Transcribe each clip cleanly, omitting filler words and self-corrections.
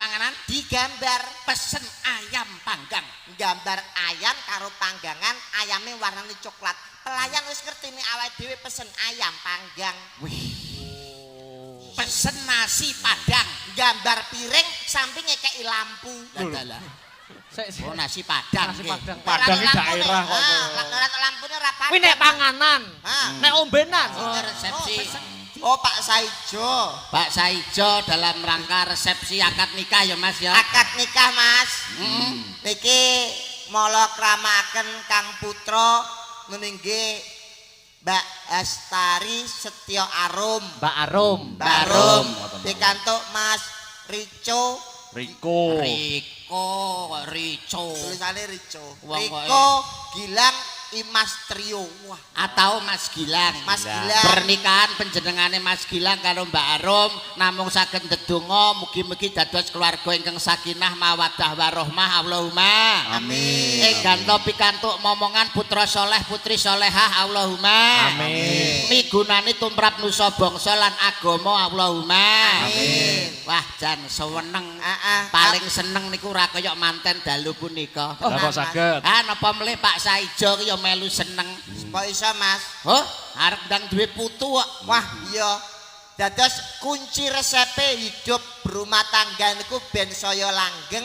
Panganan Digambar. Pesen ayam panggang. Gambar ayam karo panggangan, ayamnya warnane coklat. Pelayan wis ngerti nek awake dhewe pesen ayam panggang. Wih. Pesen nasi padang. Gambar piring samping ngekeki lampu. Lah lah. Sik, sik. Oh, nasi padang. Nasi Nggih. padang. Padang iki daerah kok. Ah, ora lampune ora padang. Kuwi nek panganan, Ah. nek ombenan. Oh, resepsi. Oh, Pak Saijo. Pak Saijo dalam rangka resepsi akad nikah ya, Mas, ya. Akad nikah, Mas. Niki mala kramakaken Kang Putra meninggih Mbak Astari Setyo Arum. Mbak Arum. Mbak Arum. Pikantuk Mas Rico. Riko. Riko, Rico. Tulisane Rico. Wong kok Riko Gilang Imas Trio. Wah, Atau Mas Gilang. Mas Gilang. Pernikahan penjenengane Mas Gilang karo Mbak Arum namung saged ndedonga mugi-mugi dados keluarga ingkang sakinah mawaddah warohmah, Allahumma. Amin. Ing ganto pikantuk momongan putra soleh, putri solehah, Allahumma. Amin. Migunani tumrap nusa bangsa lan agama, Allahumma. Amin. Wah, jan seneng. Ah. Paling seneng niku ora kaya manten dalu punika. Lah, kok saged? Ah, napa melih Pak Saijo ki ya melu seneng. Kok iso, Mas? Oh, arep ndang duwe putu kok. Wah, iya. Dados kunci resepe hidup berumah tangga niku ben saya langgeng.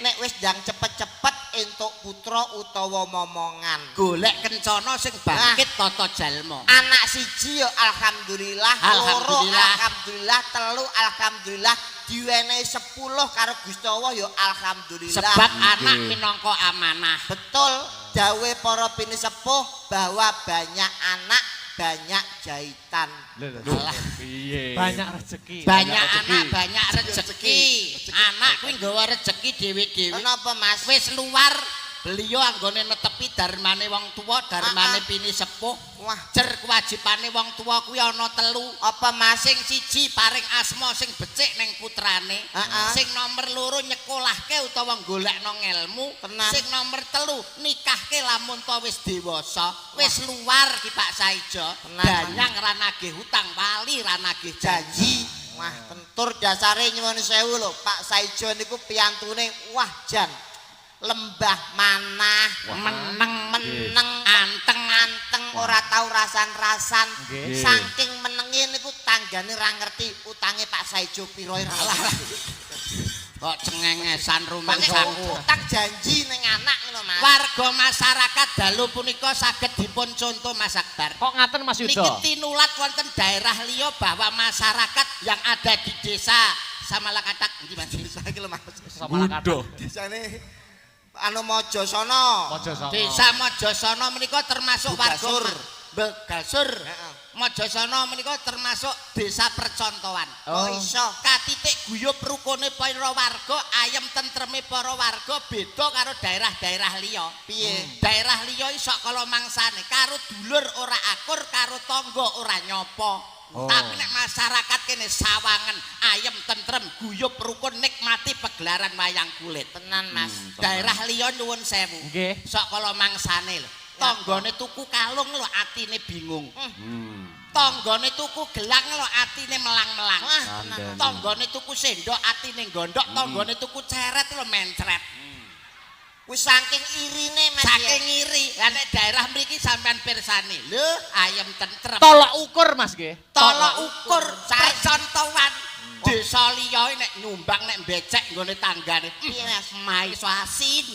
Nek wis ndang cepet-cepet entuk putra utawa momongan. Golek kencana sing bangkit tata jalma. Anak siji ya alhamdulillah, loro Alhamdulillah. alhamdulillah, telu alhamdulillah, diwenehi 10 karo Gusti Allah ya alhamdulillah. Sebab anak minangka amanah. Betul dawuhe para pinisepuh bahwa banyak anak banyak jahitan. Alah, Piye? Banyak rezeki. Banyak rezeki. anak banyak rezeki. Anak kuwi nggawa rezeki dhewe-dhewe. Kenapa, Mas? Wis luar beliau anggone netepi darmane wong tuwa, darmane pini sepuh. Wah. Jer kewajibane wong tuwa kuwi ana telu. Apa, Mas? Sing siji paring asma sing becik ning putrane. Sing nomor loro nyekolahke utawa golekno ngelmu. Tenan. Sing nomor telu nikahke lamun to wis dewasa. Wis luar ki Pak Saijo. Tenan. Danyang ra nagih hutang, wali ra nagih janji. Janji. Wah, tentur dasare nyuwun sewu lho, Pak Saijo niku piyantune wah jan lembah manah, Meneng, meneng, anteng, anteng, ora tau rasan-rasan. Nggih. Saking menenge niku tanggane ra ngerti utange Pak Saijo piro ora. Kok cengengesan rumangsaku. Utang janji ning anak ngono, Mas. Warga masyarakat dalu punika saged dipun contoh, Mas Akbar. Kok ngaten, Mas Niki Yuda? tinulat wonten daerah liya bahwa masyarakat yang ada di desa Samalakatak endi, Mas? Desa iki lho, Mas. Sama kata. Budoh. Desane anu Mojosana. Mojosana. Desa Mojosana menika termasuk warga Begasur. Begasur. Heeh. Mojosana menika termasuk desa percontohan. Oh, iso. Katitik guyub rukune para warga, ayem tentreme para warga beda karo daerah-daerah liya. Piye? Daerah liya iso kala mangsane karo dulur ora akur, karo tangga ora nyopo. Tapi nek masyarakat kene sawangan, ayem tentrem, guyub rukun, nikmati pegelaran wayang kulit. Tenan, Mas. Daerah liya, nyuwun sewu. Nggih. Sok kala mangsane lho. Tanggane tuku kalung lho atine bingung. Tanggane tuku gelang lho atine melang-melang. Wah, tenan. Kandhane. Tanggane tuku sendok atine gondok, tanggane tuku ceret lho mencret. Wis saking irine, Mas, ya. Saking iri. Lah, nek daerah mriki sampean pirsani, lho ayem tentrem. Tolok ukur, Mas, nggih. Tolok ukur percontohan. Desa liya nek nyumbang, nek becek nggone tanggane. Piye, Mas? Maiso asin.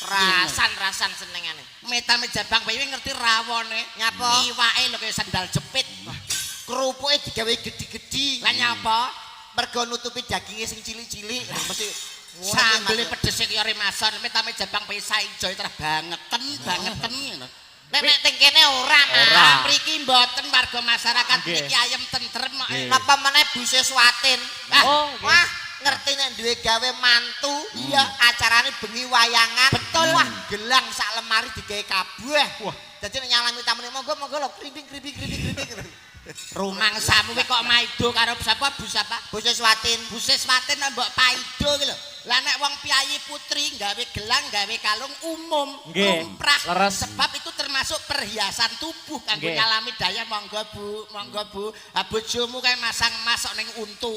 Rasan-rasan senengane. Metame Jabang Bayi ngerti rawone. Nyapa? Iwake lho kaya sendal jepit. Kerupuke digawe gedhi-gedhi. Lah, nyapa? Mergo nutupi daginge sing cilik-cilik. Mesti Sambele pedese kaya remason. Metame Jabang Bayi saijo terus bangeten, bangeten ngono. Nek nek teng kene ora, Mas. Ora. Mriki mboten, warga masyarakat mriki ayem tentrem kok. Nggih. Napa meneh Bu Seswatin? Ah, Oh, nggih. Wah, ngerti nek duwe gawe mantu, iya acarane bengi wayangan. Betul. Wah, gelang sak lemari digawe kabeh. Wah. Dadi nek nyalami tamune, monggo monggo lho, krimbing krimbing krimbing krimbing. Rumangsamu kuwi kok maido karo sapa, Bu sapa? Bu Seswatin. Bu Seswatin mbok paido ki lho. Lah, nek wong piyayi putri gawe gelang, gawe kalung umum, lumrah. Leres. Sebab itu termasuk perhiasan tubuh kanggo nyalami daya, monggo Bu, monggo Bu. Ha, bojomu kae masang emas sok ning untu.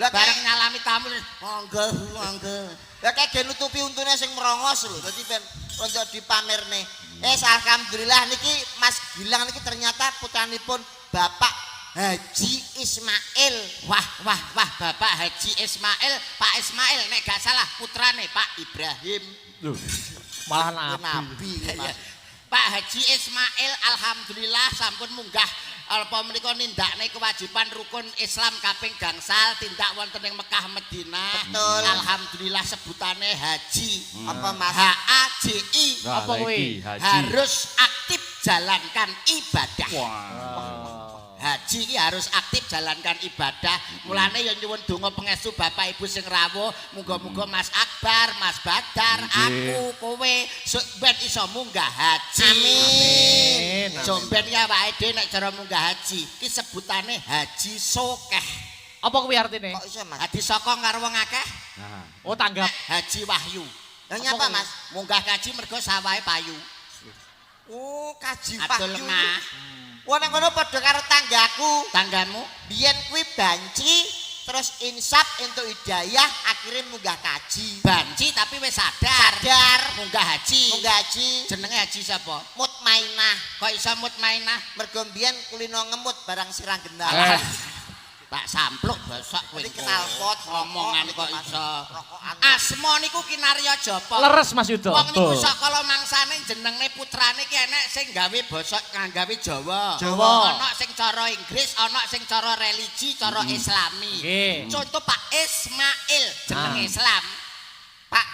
Lah, Bareng nyalami tamu. Monggo, monggo. Ya kayak gen nutupi untune sing merongos lho, dadi ben untuk dipamerne. Alhamdulillah niki Mas Gilang niki ternyata putranipun Bapak Haji Ismail. Wah, wah, wah, Bapak Haji Ismail, Pak Ismail nek gak salah putrane Pak Ibrahim. Loh, Malah nabi. Nabi Mas. Pak Haji Ismail alhamdulillah sampun munggah apa menika nindakne kewajiban rukun Islam kaping gangsal tindak wonten ing Mekah Madinah. Betul. Alhamdulillah sebutane haji. Apa Mas? H A J I. Nah, Apa kuwi? iki, haji. Harus aktif jalankan ibadah. Wah. Haji iki harus aktif jalankan ibadah. Mulane ya nyuwun donga pangestu Bapak Ibu sing rawuh, muga-muga Mas Akbar, Mas Badar, aku, kowe sok ben iso munggah haji. Amin. Sok ben ya awake dhewe nek cara munggah haji, iki sebutane haji sokeh. Apa kuwi artine? Kok iso Mas? Haji sokong karo wong akeh? Nah, Oh, tanggap. Haji Wahyu. Lah nyapa Mas? Munggah kaji mergo sawahe payu. Oh, kaji Adol Wahyu. lengah. Wah nang kono padha karo tanggaku. Tanggamu Biyen kuwi banci terus insaf entuk hidayah akhirnya munggah kaji. Banci tapi wis sadar. Sadar Munggah haji. munggah haji Jenenge haji sapa? mutmainah. Kok iso mutmainah? Mergo biyen kulino ngemut barang sirang gendal. Eh. Tak sampluk bosok kowe. Jadi knalpot, omongan rokok, kok Mas. iso. Rokokan. Asma niku kinarya japa. Leres Mas Yuda. Wong niku Betul. sakala mangsane jenenge putrane ki enek sing gawe basa nggawe Jawa. Jawa. Ana sing cara Inggris, ana sing cara religi, cara Islami. Nggih. Contoh Pak Ismail jeneng Ah. Islam. Pak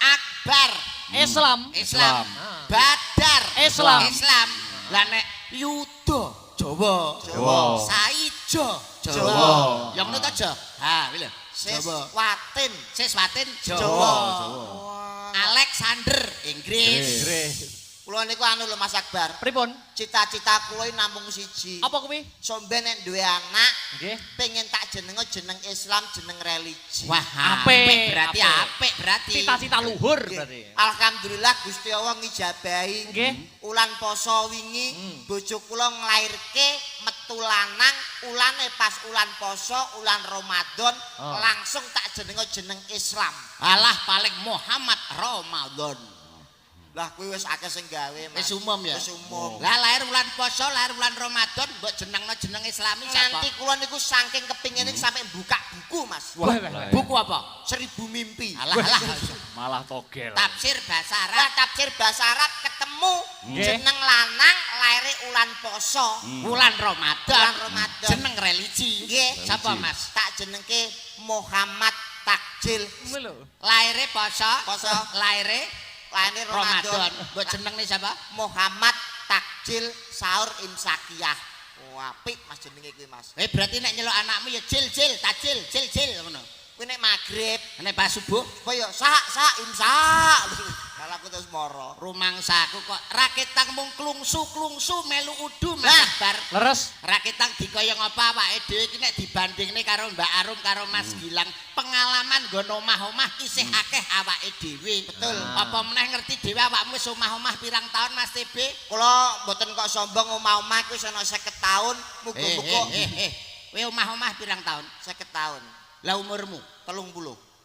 Akbar Islam. Islam. Islam. Ah. Badar Islam. Islam. Lah nek Yuda Jawa. Jawa. Saijo Jawa. Jawa. Ya ngono ta, Jo? Ha, kuwi lho. Jawa. Siswatin Siswatin Jawa. Jawa. Alexander Inggris. Inggris. Kula niku anu lho Mas Akbar. Pripun? Cita-cita kula iki namung siji. Apa kuwi? Sombe nek duwe anak Nggih. pengen tak jenenge jeneng Islam, jeneng religi. Wah, Apik, apik berarti apik. apik berarti. Cita-cita luhur Nggih. berarti. Alhamdulillah Gusti Allah ngijabahi. Nggih. Ulan poso wingi bojo kula nglairke metu lanang, ulane pas ulan poso, ulan Ramadan, Oh. langsung tak jenenge jeneng Islam. Alah paling Muhammad Ramadan. Lah kuwi wis akeh sing gawe, Mas. Wis umum ya? Wis umum. Lah lahir wulan poso, lahir wulan Ramadan, mbok jenengno jeneng Islami sapa? Nganti kula niku saking kepingine sampe buka buku, Mas. Wah, Wah, wah. Buku apa? Seribu mimpi. Alah alah. malah togel. Tafsir bahasa Lah Arab. tafsir bahasa Arab ketemu Nggih. jeneng lanang laire ulan poso. Wulan Ramadan. Wulan Ramadan. Jeneng religi. Nggih. Sapa, Mas? Tak jenengke Muhammad Takjil. Kuwi lho. Laire poso, Poso. laire Laire Ramadan. Ramadan. Mbok jenengne sapa? Muhammad Takjil Saur Imsakiyah. Wah, apik Mas jenenge kuwi, Mas. Eh berarti nek nyeluk anakmu ya jil jil, tajil, jil jil ngono. Kuwi nek magrib, Nek pas subuh apa ya sak sak imsak. Kalau aku terus moro. rumangsaku kok raketang mung klungsu-klungsu melu udu Mas Lah. Akbar. Leres. Raketang dikaya ngapa awake dhewe iki nek dibandingne karo Mbak Arum karo Mas Gilang, pengalaman nggon omah-omah isih akeh awake dhewe. Betul. Apa meneh ngerti dhewe awakmu wis omah-omah pirang taun Mas TB? Kula mboten kok sombong omah-omah kuwi wis ana 50 taun, muga-muga Kowe omah-omah pirang taun? 50 taun. Lah umurmu? 30.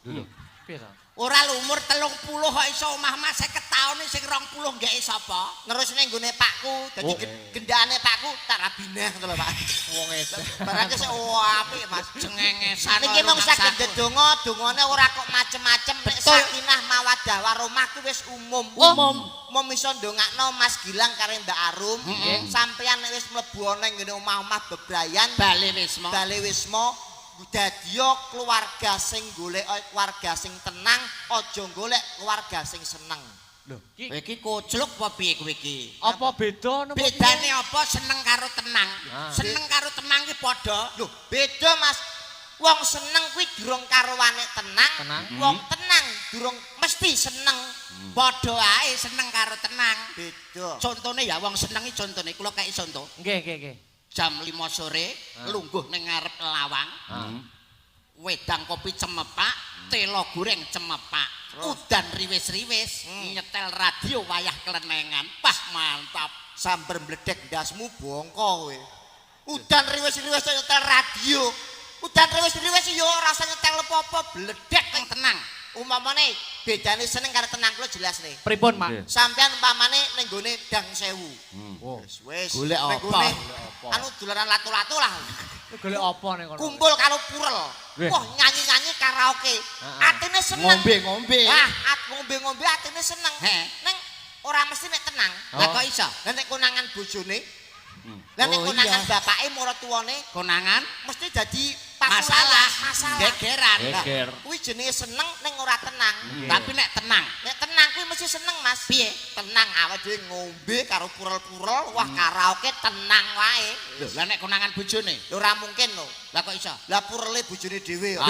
Lho. Piye to? Ora lho umur 30 kok iso omah-omah 50 taun sing 20 nggeke sapa? Nerusne nggone pakku, dadi Oh. gendane pakku tak rabinah ngono lho, Pak. Wong edan. Barangke sik apik, Mas. Cengengesan. Niki mung saged ndedonga, dongane ora kok macem-macem nek Betul. sakinah mawaddah warahmah kuwi wis umum. Umum. Umum iso ndongakno Mas Gilang karo Mbak Arum, sampeyan nek wis mlebu ana ing nggone omah-omah bebrayan, Bale Wisma. Bale Wisma dadiya keluarga sing golek keluarga sing tenang, aja golek keluarga sing seneng. Lho, iki Kowe iki kocluk apa piye kowe iki? apa beda napa? Bedane apa seneng karo tenang? Ah. Seneng karo tenang ki padha. Lho, beda Mas. Wong seneng kuwi durung karuane tenang, Tenang. wong tenang durung mesti seneng. Padha ae seneng karo tenang. Beda. Contone ya wong seneng iki contone kula kei conto. Nggih, nggih, nggih. Jam 5 sore lungguh ning ngarep lawang, wedang kopi cemepak, telo goreng cemepak. Udan riwis-riwis, nyetel radio wayah klenengan. Wah, mantap. Samber mledek ndasmu bongko kowe. Udan riwis-riwis nyetel radio. Udan rewes-rewes yo ora usah nyetel apa-apa, bledek Wong tenang. Umpamane bedane seneng karo tenang kula jelas nih. Pripun, Mak? Nggih. Sampean umpamane ning gone Dang Sewu. Oh. Wis wis. Golek Ning apa? gone Anu dolanan lato-lato lah. Golek apa ning kono? Kumpul karo purel. Weh. Wah, nyanyi-nyanyi karaoke. Heeh. Atine seneng. Ngombe-ngombe. Wah, ngombe-ngombe atine seneng. Heeh. Neng ora mesti nek tenang. Lah kok iso? Lah nek konangan bojone, lah nek Oh, konangan iya. bapake maratuwane Konangan mesti dadi masalah, masalah. gegeran. Lah, Geger. kuwi jenenge seneng ning ora tenang. Tapi nek tenang, Nek tenang kuwi mesti seneng, Mas. piye? Tenang awake dhewe ngombe karo purel-purel, wah karaoke tenang wae. Lho, lah nek konangan bojone, Lho ora mungkin lho. lah kok iso? Lah purele bojone dhewe kok.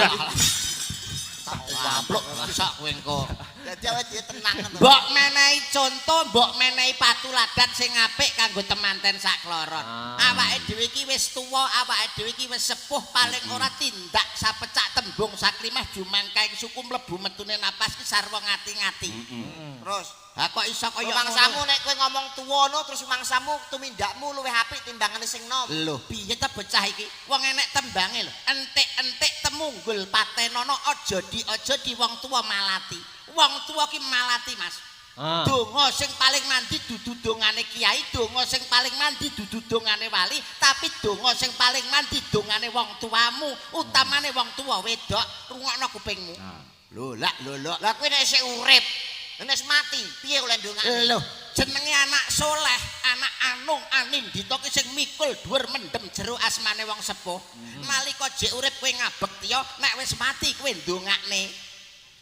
Ah, Wapluk sak kowe engko. Dadi awake dhewe tenang ngono. Mbok menehi conto, mbok menehi patuladan sing apik kanggo temanten sak kloron. Ah. Awake dhewe iki wis tuwa, awake dhewe iki wis sepuh, paling ora tindak sapecak tembung saklimah jumangkaing suku mlebu metune napas ki sarwa ngati-ngati. Terus Ha kok iso kaya mangsamu nek kowe ngomong tuwa no terus mangsamu tumindakmu luwih apik timbangane sing nom. Lho, piye ta bocah iki? Wong enek tembange lho. Entik-entik temunggul patenono aja di wong tuwa malati. Wong tuwa ki malati, Mas. Ah. Donga sing paling mandi dudu dongane kiai, donga sing paling mandi dudu dongane wali, tapi donga sing paling mandi dongane wong tuamu, utamane wong tuwa wedok. Rungokno kupingmu. Lho, lak lho, lho. Lah kowe nek isih urip, nek wis mati, piye oleh ndongakne? Lho, jenenge anak soleh, anak anung anindita ki sing mikul dhuwur mendem jero asmane wong sepuh. Nalika jek urip kowe ngabektiya, nek wis mati kowe ndongakne.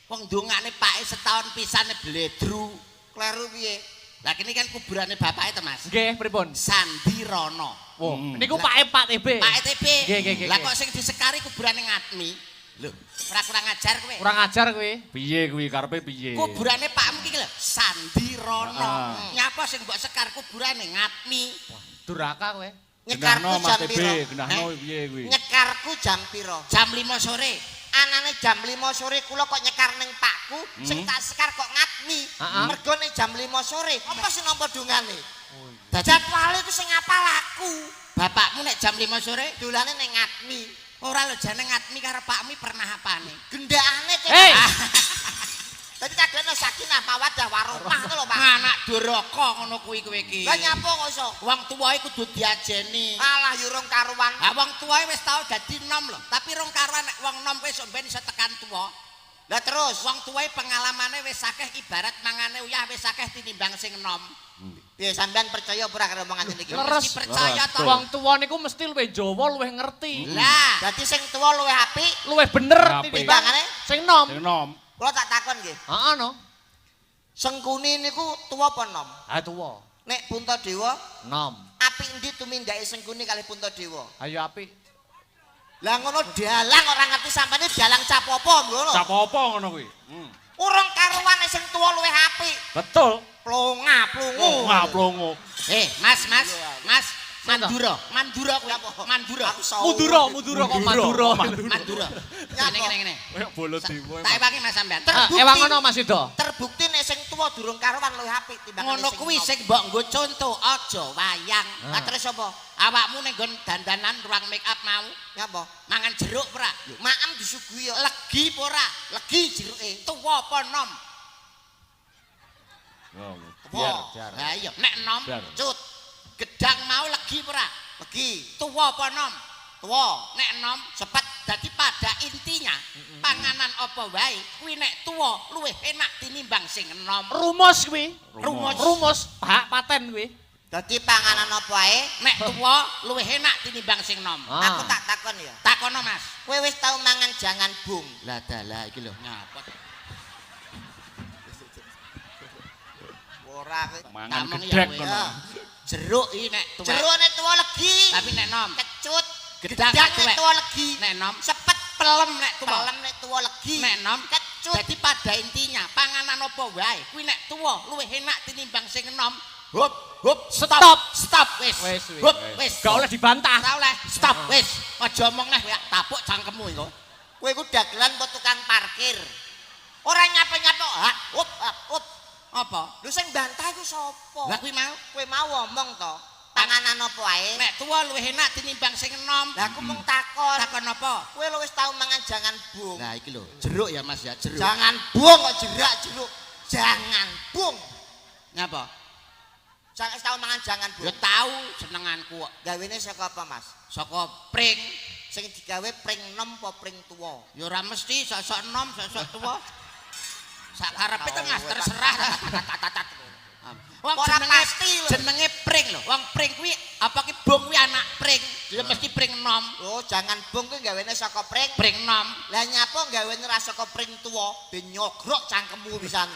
Wong ndongakne pake setahun pisane bledru. Kleru piye? Lah kene kan kuburane bapake to, Mas. Nggih, pripun? Sandirono. Wah, niku Pak E Pak TB. Pak ETB. Nggih, nggih, nggih. Lah kok sing disekari kuburane Ngatmi? Lho, ora kurang ajar kowe. Kurang ajar kowe. Piye kuwi karepe piye? Kuburane pakmu iki lho, Sandirono. Ah. Nyapa sing mbok sekar kuburane Ngatmi? Duraka kowe. Nyekarku Genahno Mas jam TB, piro? genahno piye kuwi? Nyekarku jam piro? Jam 5 sore. Anane jam 5 sore kula kok nyekar ning pakku, sing tak sekar kok ngatmi. Heeh. Mergo nek jam 5 sore, apa sing nampa dongane? Dadi Jadwale iku sing ngapal aku. bapakmu nek jam 5 sore Dolane ning ngatmi. ora lho jane Ngatmi karo pakmu pernah apane? Gendakane te. Hei. Dadi tak gelem sakinah mawaddah warahmah to lho, Pak. Anak duraka ngono kuwi kowe iki. Lah nyapa kok iso? Wong tuwae kudu diajeni. Alah yo rong karuan. Ha wong tuwae wis tau dadi nom lho, tapi rong karuan nek wong nom wis ben iso tekan tuwa. Lah terus Wong tuwae pengalamane wis akeh ibarat mangane uyah wis akeh tinimbang sing nom. piye sampean percaya apa ora karo omongan niki? Leres. Mesti percaya to. Wong tuwa niku mesti luwih Jawa, luwih ngerti. Lah, Dadi sing tuwa luwih apik, Luwih bener Apik. tinimbang timbangane sing nom. Sing nom. kula tak takon nggih. Heeh no. Sengkuni niku tuwa apa nom? Ah tuwa. Nek Puntadewa Nom. apik endi tumindake Sengkuni kalih Puntadewa? Ayo apik. Lah ngono dalang ora ngerti sampane dalang cap apa ngono. Cap apa ngono kuwi? Urung karuan sing tuwa luwih apik. Betul. Plonga plungu. Ngaplongo. Mas, Mas, Mas, Mandura, Mandura kuwi, Mandura. Aku sawu. Mudura, mudura kok Madura. Mandura. Ngene ngene ngene. Kayak bolo dewa. Tak ewangi Mas sampean. Ah, Terbukti. ewang ngono Mas Yuda. Terbukti nek sing tuwa durung karuan luwih apik timbangane Ngono kuwi sing mbok nggo conto aja wayang. Lah terus apa? Awakmu ning nggon dandanan ruang make up mau Nyapa? mangan jeruk ora? Maem disuguhi yo. Legi apa ora? Legi jeruke. Tuwa apa nom? Biar, Lah iya, nek nom biar. Cut. gedang mau legi apa ora? Legi. Tuwa apa nom? Tuwa. Nek nom Sepet. dadi pada intinya panganan apa wae kuwi nek tuwa luwih enak tinimbang sing enom. Rumus kuwi. Rumus. Rumus hak paten kuwi. Dadi panganan apa wae? Nek tuwa luwih enak tinimbang sing nom. Ah. Aku tak takon ya. Takono Mas. Kowe wis tau mangan jangan bung. Lah dalah iki lho ngapa? Ora kowe. Mangan Tameng ya gedhek kowe. kono. Jeruk iki nek tuwa. Jeruk nek tuwa legi. Tapi nek nom kecut. Gedang Gedang nek nek tuwek. tuwa legi. Nek nom Sepet. pelem nek tuwa. Pelem nek tuwa legi. Nek nom kecut. Dadi pada intinya panganan apa wae kuwi nek tuwa luwih enak tinimbang sing enom. Hop hop stop Stop. stop wis. Wis, wis. Hop wis. Gak oleh dibantah. Ora oleh stop wis. Aja omong neh kowe tapuk cangkemmu iku. Kowe iku dagelan apa tukang parkir? Ora nyapa-nyapa. Ha, up, ha, up. Apa? Lho sing bantah iku sapa? Lah kuwi mau Kowe mau ngomong to. Panganan apa ae? Nek tuwa luwih enak tinimbang sing enom. Lah aku mung takon. Takon apa? Kowe lho wis tau mangan jangan bung. Nah iki lho, jeruk ya Mas ya, jeruk. Jangan bung kok jerak jeruk. Jangan bung. Nyapa? Jangan tau mangan jangan bung. Ya tau senenganku kok. Gawene saka apa, Mas? Saka pring. Sing digawe pring enom apa pring tuwa? Ya ora mesti sok-sok enom, sok-sok tuwa. Sak karepe to Mas, terserah. Wong Ora jenenge pasti lho. Jenenge pring lho. Wong pring kuwi apa ki bung kuwi anak pring. Ya mesti pring enom. Oh, jangan bung kuwi gawene saka pring. Pring enom. Lah nyapa gawene ra saka pring tuwa? Ben nyogrok cangkemmu pisan.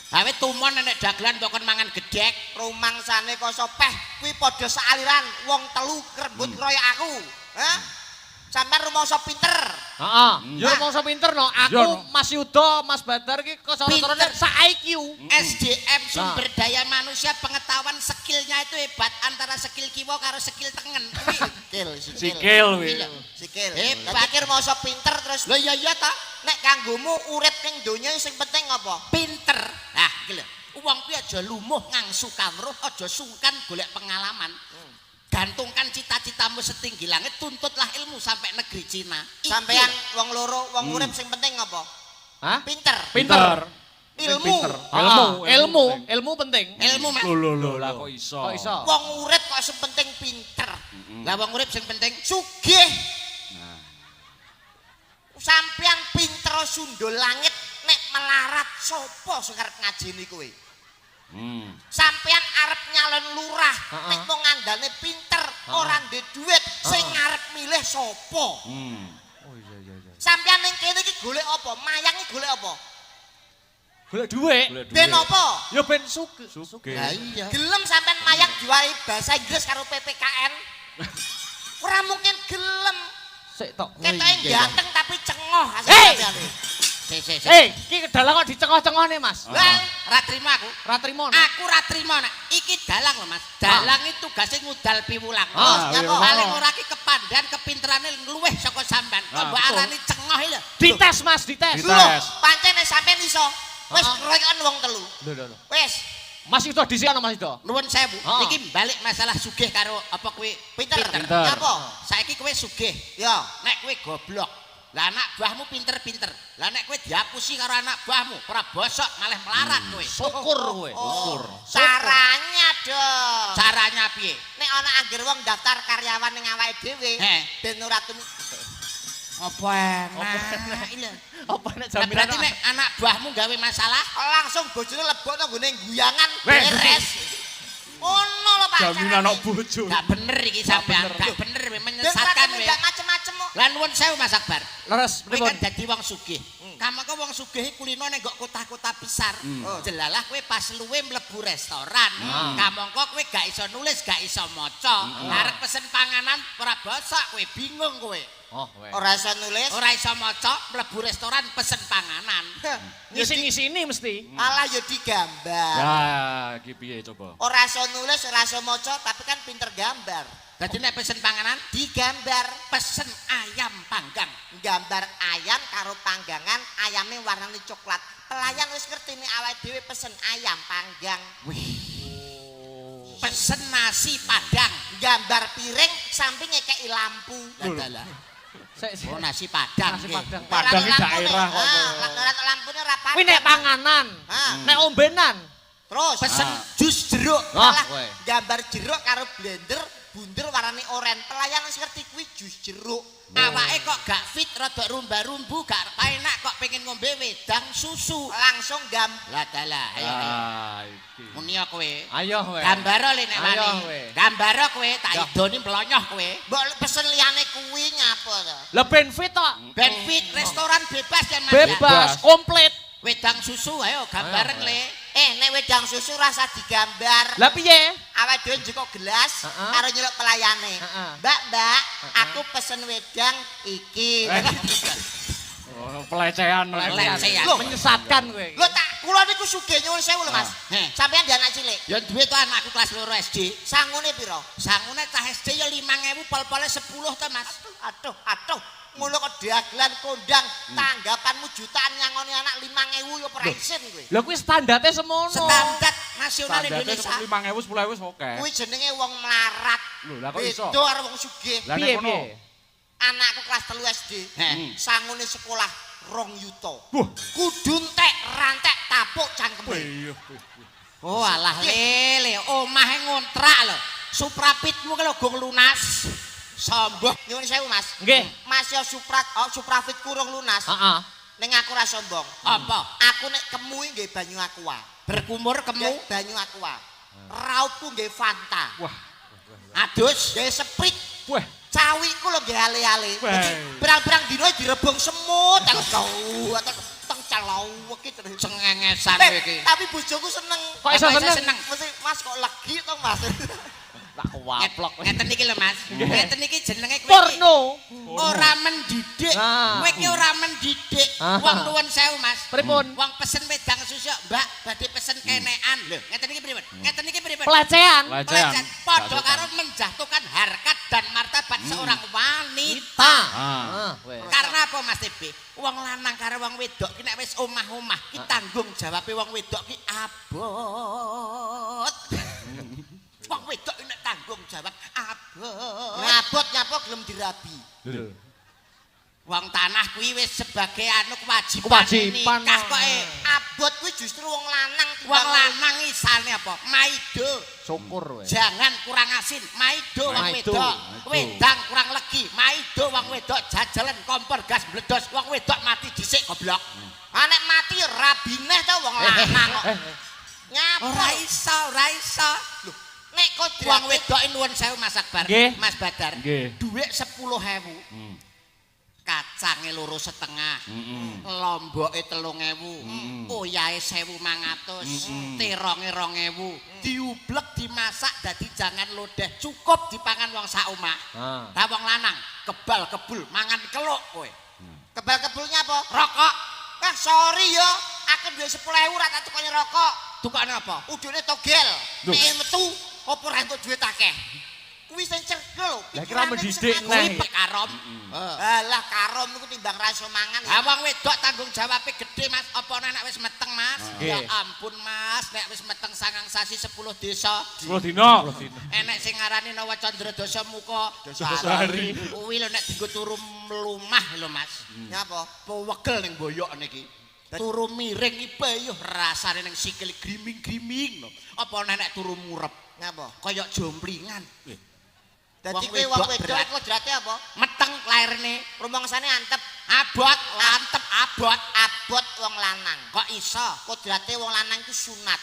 Gawe tumon nek dagelan mbok kon mangan gedhek. Rumangsane kaya peh kuwi padha saaliran wong telu krebut kroyok aku. Hah? Sampeyan rumangsa pinter. Heeh. Ya rumangsa pinter no. Aku Iya, no. Mas Yuda, Mas Badar ki kok Pinter. sak IQ. SDM sumber daya manusia pengetahuan skillnya itu hebat antara skill kiwa karo skill tengen. Kuwi Sikil, sikil. Sikil kuwi. Sikil. Hebat. Dadi ki rumangsa pinter terus Lho iya iya ta, nek kanggomu urip ning donya sing penting apa? pinter. Nah, iki lho. Wong kuwi aja lumuh ngangsu kawruh, aja sungkan golek pengalaman. Gantungkan cita-citamu setinggi langit, tuntutlah ilmu sampai negeri Cina. Iki Sampeyan wong loro, wong urip sing penting apa? Hah? Pinter. Pinter. Ilmu. Pinter. Ilmu, ilmu, penting. ilmu penting. Ilmu Mas. Lho lho lho lah kok iso. Kok iso? Wong urip kok sing penting pinter. Lah wong urip sing penting Sugih. Nah. Sampeyan pinter sundul langit nek melarat sapa sing arep ngajeni kowe? Sampeyan arep nyalon lurah, nek mung ngandalne pinter, ora ndek dhuwit, sing arep milih sapa? Oh iya iya iya. Sampeyan ning kene iki golek apa? Mayang iki golek apa? Golek dhuwit. Golek Ben duit. apa? Ya ben sugih. Sugih. Lah iya. Gelem sampeyan mayang diwai bahasa Inggris karo PPKN? Ora mungkin gelem. Sik tok. Ketoke iya, iya. ganteng tapi cengoh asale Hei! sampeyan. Sik sik sik. Eh, iki dalang kok dicengah-cengohne, Mas. Lah, ra trimo aku. Ra trimo. no. Aku ra trimo nek iki dalang lho Mas. Dalang itu tugasnya ngudal piwulang. Ah, iya, Paling ora ki kepandan kepinterane luwih saka sampean. Kok Ah, mbok betul. arani cengoh iki lho. Dites, Mas, dites. Dites. Lho, pancen nek sampeyan iso. Wis Heeh. kroyokan wong telu. Lho lho lho. Wis, Mas Yuda dhisik ana Mas Yuda. Nuwun sewu. Ah. Niki balik masalah sugih karo apa kuwi pinter. Pinter. Nyapa? Saiki kowe sugih, Ya. nek kowe goblok. Lah anak buahmu pinter-pinter. Lah nek kowe diapusi karo anak buahmu, ora bosok malah melarat kowe. Syukur kowe. Oh, caranya dong. Caranya piye? Nek ana angger wong daftar karyawan ning awake dhewe, Heh. ben ora temu Apa enak? Iki lho. Apa nek Lah jaminan? berarti nek anak buahmu gawe masalah, langsung bojone lebokno nggone guyangan Weh. beres. Ngono lho Pak. Jaminan carane. ok bojo. gak bener iki sampean, gak bener kowe Ben ora menyesatkan temu kowe. gak macem-macem kok. Lah nuwun sewu Mas Akbar. Leres Kowe pripun? kan dadi wong sugih. Kamangka wong sugih iki kulino ning nggo kota-kota besar. Jelalah kowe pas luwe mlebu restoran. Kamangka kowe gak iso nulis, gak iso maca. Arep pesen panganan ora bosok, kowe bingung kowe. Oh, weh. Ora iso nulis. Ora iso maca, mlebu restoran pesen panganan. Ngisi-ngisini mesti. Alah ya digambar. Ya, iki piye coba? Ora iso nulis, ora iso maca, tapi kan pinter gambar. Dadi nek pesen panganan, Digambar, pesen ayam panggang. gambar ayam karo panggangan, ayamnya warnane coklat. Pelayan wis ngerti nek awake dhewe pesen ayam panggang. Pesen nasi padang. Gambar piring samping ngekeki lampu. Lah dalah. Sik sik. Oh nasi padang. Nasi nggih. padang. Padang iki Ora daerah kok. Ah, ora lampune ora padang. Kuwi nek panganan, Ah. nek ombenan. Terus Pesen jus jeruk. Ah, Alah, kowe. gambar jeruk karo blender, bunder warnane oren. Pelayan wis ngerti kuwi jus jeruk. Awake kok gak fit, rada rumba-rumbu, gak enak kok pengen ngombe wedang susu. Langsung gam Lah dalah, ayo ayo. Ah, iki. Muni ya kowe. Ayo kowe. Gambaro le nek Ayo, wani. kowe. Gambaro kowe tak Ya. idoni mlonyoh kowe. mbok pesen liyane kuwi nyapa to? Lah ben fit tok. Ben fit restoran bebas ya Mas. ya? Bebas, komplit. Wedang susu ayo gambaren Ayo, le. Eh, nek wedang susu rasa digambar. Lah piye? Awake dhewe njukuk gelas Heeh. karo nyeluk pelayane. Heeh. Mbak, Mbak, aku pesen wedang iki. Oh, pelecehan. Pelecehan. Loh. Menyesatkan kowe. Lho tak kula niku sugih nyuwun sewu lho, Mas. Heh. Sampeyan di anak cilik. Ya duwe to anakku kelas 2 SD. Sangune pira? Sangune cah SD ya 5000 pol-pole 10 to Mas. Aduh, aduh. Ngono kok dagelan kondang, tanggapanmu jutaan nyangoni anak 5000 ya ora isin kowe. Lah kuwi standarte semono. Standar nasional Standarte Indonesia. 5.000 10.000 wis oke. Kuwi jenenge wong melarat. Lho, lah kok iso? Beda karo wong sugih. Lah nek Piye kono. piye? Anakku kelas 3 SD. Heh. Sangune sekolah 2 yuta. Wah. Kudu entek rantek tapuk cangkeme. Iya. Oh alah lele, omahe ngontrak lho. Suprapitmu ki lho gong lunas. Sombong. Nyuwun sewu, Mas. Nggih. Mas yo Suprat, oh, Suprafit kurang lunas. Heeh. Ning aku ora sombong. Apa? Aku nek kemu nggih banyu aqua. Berkumur kemu Nggih banyu aqua. Raupku nggih Fanta. Wah. adus. Nggih Sprite. Wah. Cawiku lho nggih ale-ale. Wah. Dadi pirang-pirang dino direbung semut. Aku kau teng celawek iki terus. Cengengesan Eh, kowe iki. Tapi bojoku seneng. Kok iso Apa iso seneng? seneng? Mesti Mas kok legi to, Mas. Tak waplok. Ngeten iki lho Mas. Ngeten iki jenenge kowe iki Porno. ora mendidik. Ah. Kowe iki ora mendidik. Ah. Wong nuwun sewu Mas. Pripun? Wong pesen wedang susu, Mbak, badhe pesen kenekan. Lho, ngeten iki pripun? Ngeten iki pripun? Pelecehan. Pelecehan. Pelecehan. Padha karo menjatuhkan harkat dan martabat seorang wanita. Ah. Ah, wes. Karena apa Mas TB? Wong lanang karo wong wedok ki nek wis omah-omah ki tanggung jawabe wong wedok ki abot. Wong wedok ki nek tanggung jawab abot. Ngabot nyapa gelem dirabi. Lho. Wong tanah kuwi wis sebagai anu kewajiban, Kewajiban. nikah kok e. Abot kuwi justru wong lanang Wong lanang isane apa? Maido. Syukur wes. Jangan kurang asin, maido wong Maido. wedok. Maido. Wedang kurang legi, maido wong wedok jajalan kompor gas bledos, wong wedok mati dhisik goblok. Ah nek mati ya rabine to wong lanang kok. Nyapa? Ora iso, ora iso. Lho, nek Wong kodrate wedok nuwun sewu Mas Akbar, Nggih. Mas Badar. Nggih. Dhuwit 10.000. Hmm. Kacange 2,5. Heeh. Lomboke 3.000, oyahe 1.500, teronge 2.000. Diublek dimasak dadi jangan lodeh, cukup dipangan wong sak omah. Ah. Lah wong lanang kebal kebul mangan keluk kowe. Kebal kebulnya apa? Rokok Ah sorry yo, aku duwe 10.000 ora tak tukone rokok. tukane apa? Udune togel. Duh. Nek metu apa ora entuk duit akeh. Kuwi sing cergel lho. Lah kira pikirane sing mendidik aku. neh. Kuwi karom. Alah karom iku timbang ra iso mangan. Ha wong wedok tanggung jawabe gede Mas, apa nek wis meteng Mas? Nggih. Ya ampun Mas, nek wis meteng 9 sasi 10 desa. 10 dino. Enek sing ngarani Nawa Candra Dasa Muka. Sehari. Kuwi lho nek dienggo turu mlumah lho Mas. Nyapa? Pewegel ning boyok niki. Turu miring iki bayuh rasane ning sikil griming-griming lho. Apa nek turu murep Nyapa? kaya jomplingan. Dadi Wong kuwi wong wedok wedok berat. kodrate apa? Meteng lairne Rumangsane antep, abot, lantep abot. abot wong lanang. Kok iso? Kodrate wong lanang iku sunat.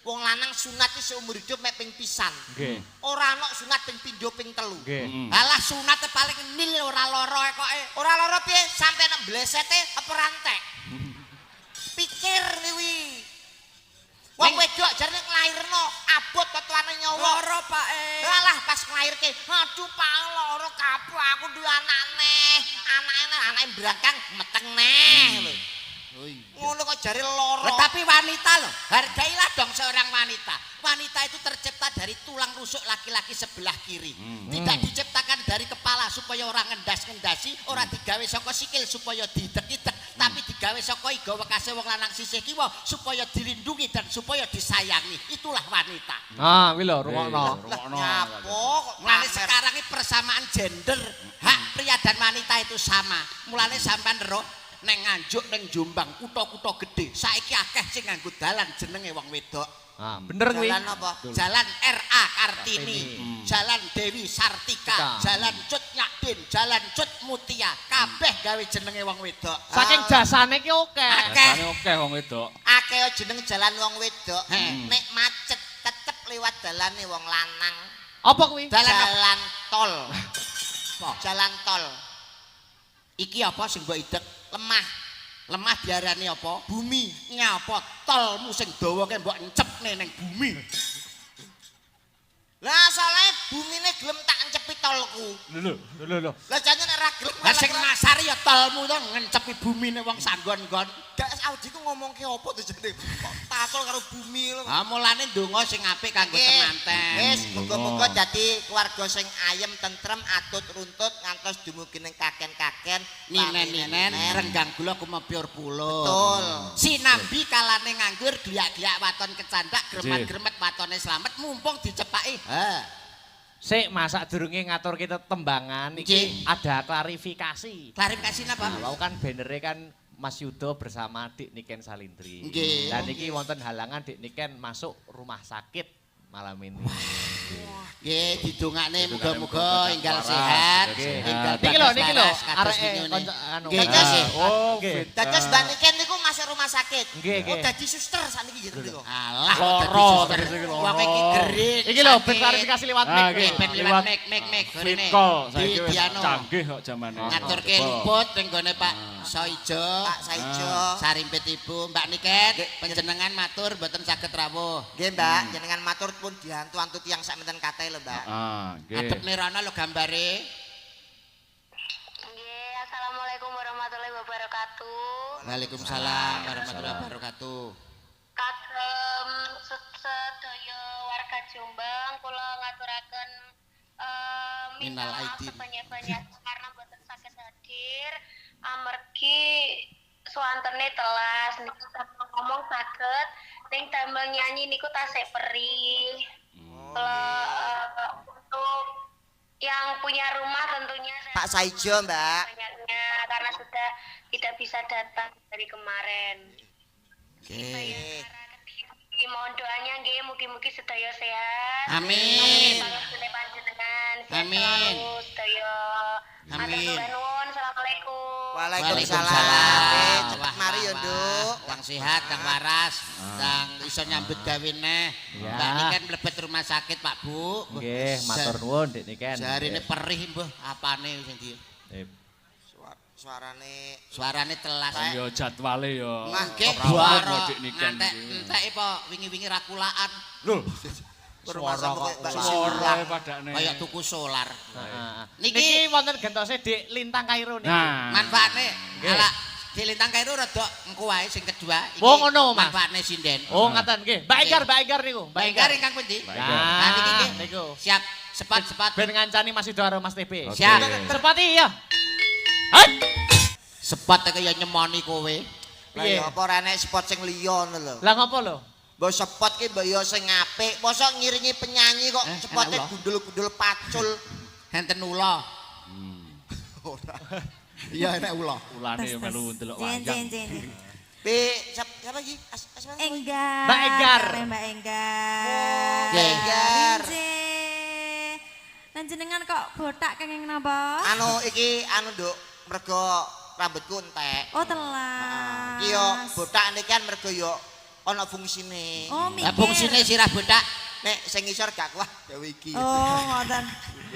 Wong lanang sunat iki seumur hidup mek ping pisan. Nggih. Ora ana sunat ping pindho ping telu. Nggih. Alah sunate paling nil ora lara kok e. Ora lara piye sampe nek blesete apa rantek. Pikir kuwi. Wong wedok jarene nglairno abot ketuane nyawa. Lara Pak e. Alah pas nglairke, aduh Pak lara kabeh aku duwe anak neh. Anake neh, anake brangkang meteng neh lho. Ngono kok jare lara. Lah, tapi wanita loh, hargailah dong seorang wanita. Wanita itu tercipta dari tulang rusuk laki-laki sebelah kiri. Tidak diciptakan dari kepala supaya orang ngendas-ngendasi, ora digawe saka sikil supaya diidek-idek, tapi digawe saka iga wekase wong lanang sisih kiwa supaya dilindungi dan supaya disayangi. Itulah wanita. Ah, kuwi lho rungokno. Lah nyapo kok Mulane pamer. sekarang ini persamaan gender, hak pria dan wanita itu sama. Mulane sampean roh neng Nganjuk neng Jombang kutha-kutha gedhe saiki akeh sing nganggo dalan jenenge wong wedok. Ah, bener kuwi. Jalan apa? Jalan RA Kartini, Jalan Dewi Sartika, Jalan Cut Nyakdin, Jalan Cut Mutia, kabeh gawe jenenge wong wedok. Saking jasane ki oke. Akeh. Jasane akeh wong wedok. Akeh jeneng jalan wong wedok. Heeh. Nek macet tetep lewat dalane wong lanang. Apa kuwi? Dalan apa? Jalan tol. Apa? Jalan tol. Iki apa sing mbok idek? Lemah Lemah diarani apa? bumi. Nyapa tolmu sing dawa ke mbok encepne ning bumi. Lah soalnya bumine gelem tak encepi tolku. Lho Lho lho. Lah jane nek ra gelem Lah sing nasar ya tolmu to ngencepi bumine wong sanggon-nggon. Gak Audi ku ngomongke apa to jane? Kok takol karo bumi lho. Ha mulane ndonga sing apik kanggo temanten. Wis muga-muga dadi keluarga sing ayem tentrem atut runtut ngantos dumugi ning kaken-kaken Ninen-ninen renggang gula kumepyur puluh. Betul. Sinambi kalane nganggur gliak-gliak waton kecandak gremet-gremet watone slamet mumpung dicepaki. Ha. Sik Mas sadurunge ngaturke tetembangan iki ada klarifikasi. Klarifikasi napa? Nah, wau kan bannere kan Mas Yudo bersama Dik Niken Salindri. Dan iki wonten halangan Dik Niken masuk rumah sakit malam ini. Nggih, didongakne Didongakne muga-muga muga-muga enggal waras, sehat, sehat. enggal Niki lho, niki lho, bagas waras, kados areke wingi. kanca anu. Nggih, nggih. Oh, Nggih. fit. Dados Mbak Niken niku masuk rumah sakit. Nggih, Oh, nggih. dadi suster sakniki gitu niku. Alah, Loro, dadi suster. terus iki loro. Wong iki gering. Iki lho ben sakit. klarifikasi lewat Ah, mic. iki. Nggih, ben lewat Lewat mic mic mic Fit gorene. call saiki wis Dianu. canggih kok zamane. Ngaturke luput ning gone Pak Soijo. Pak Saijo. Sarimpit Ibu, Mbak Niken, Nggih. panjenengan matur mboten saged rawuh. Nggih, Mbak, jenengan matur pun diantu-antu tiyang sak menten kathah lho, Mbak. Ah, nggih. Adep nirana lho gambare. Nggih, assalamualaikum warahmatullahi wabarakatuh. Waalaikumsalam warahmatullahi wabarakatuh. Kagem sedaya warga Jombang kula ngaturaken minta Minal maaf aidin. sebanyak-banyaknya karena mboten saged hadir amargi suwantene telas niku damel ngomong saged ning damel nyanyi niku tasik perih. Kula untuk yang punya rumah tentunya saya Pak Saijo, Mbak. banyaknya karena sudah tidak bisa datang dari kemarin. Nggih. Kediri, mohon doanya nggih mugi-mugi sedaya sehat. Amin. Pangestune panjenengan sehat Amin. selalu sedaya. Amin. Matur nuwun, Assalamualaikum. Waalaikumsalam. Cepet Wah, mari ya, wah, Nduk. wah. Kang sehat, kang waras, kang iso nyambut gawe neh. Ya. Mbak Niken mlebet rumah sakit, Pak Bu. Nggih, matur nuwun Dik Niken. Jarine perih mbuh apane sing di Nggih. Suarane suarane telas. Ya jadwale ya. Nggih, Ora buara Dik Niken ngantek iki. entek apa wingi-wingi rakulaan Lho, rumah Suara sakit kok Mbak suara padane. kaya tuku solar. Heeh. Niki- Niki wonten gentose Dik Lintang Kairo niki. Nah, Manfaatne Nggih. ala di Lintang Kairo rada engko wae sing kedua iki. Oh, ngono, Mas. Manfaatne sinden. Oh, ngaten nggih. Mbak Enggar, Mbak Enggar niku. Mbak Enggar ingkang pundi? Mbak Enggar. Nah, niki nggih. Niku. Siap, sepat-sepat. Ben ngancani Mas Yudo karo Mas TB. Oke. Siap. Sepati ya. Hei. Sepat kaya nyemoni kowe. Lah ya apa ora enek spot sing liya ngono lho. Lah ngopo lho? Mbok spot ki mbok ya sing apik. Mosok ngiringi penyanyi kok spote enak lho. gundul-gundul pacul. Enten ula. Ora. Iya enek ula. Ulane ya melu ndelok wayang. Jen, jen, jen. B siapa iki? As, as, as, Enggar. Mbak Enggar. Kalih Mbak Enggar. Mbak Enggar. Injih. Lan jenengan kok botak kenging napa? Anu iki anu Nduk, mergo rambutku entek. Oh telas. Iki yo botak niki kan mergo yo ana fungsine. Oh mikir. Lah fungsine sirah botak. Nek sing ngisor gak kuat gawe iki. Oh ngoten.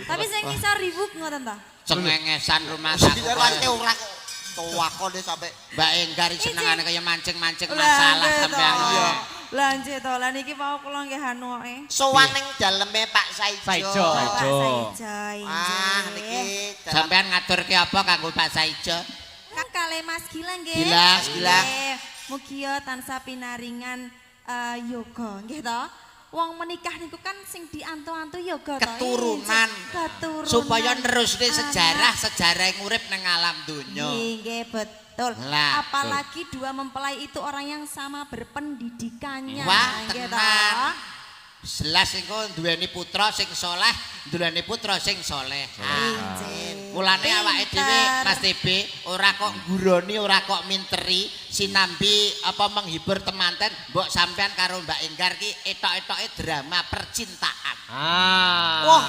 Tapi sing ngisor ribuk ngoten ta? Cengengesan rumah Sing ngisor sakit. wae ora kok tuwakone sampe Mbak Enggar senengane kaya mancing-mancing Lah, masalah nggih sampean. to. Iya. Lah nggih to. Lah niki mau kula nggih anu e. sowan ning daleme Pak Saijo. Saijo. Pak Saijo. Saijo. Ah niki dalam Sampean ngaturke apa kanggo Pak Saijo? Kan kalih Mas Gilang nggih. Gilang. Mas Gilang. Nggih. Mugia tansah pinaringan yoga nggih to. Wong menikah niku kan sing diantu-antu yoga to. Keturunan. Keturunan. Supaya nerusne Anak. sejarah-sejarah yang urip nang alam donya. Nggih, nggih, betul. Lah, Apalagi dua mempelai itu orang yang sama berpendidikannya. Wah, nggih to. tenan. Jelas engko duweni putra sing soleh, duweni putra sing soleh. Injih. Mulane awake dhewe Pinter. Mas TB ora kok ngguroni, ora kok minteri sinambi apa menghibur temanten, mbok sampean karo Mbak Enggar ki etok-etoke drama percintaan. Ah. Wah.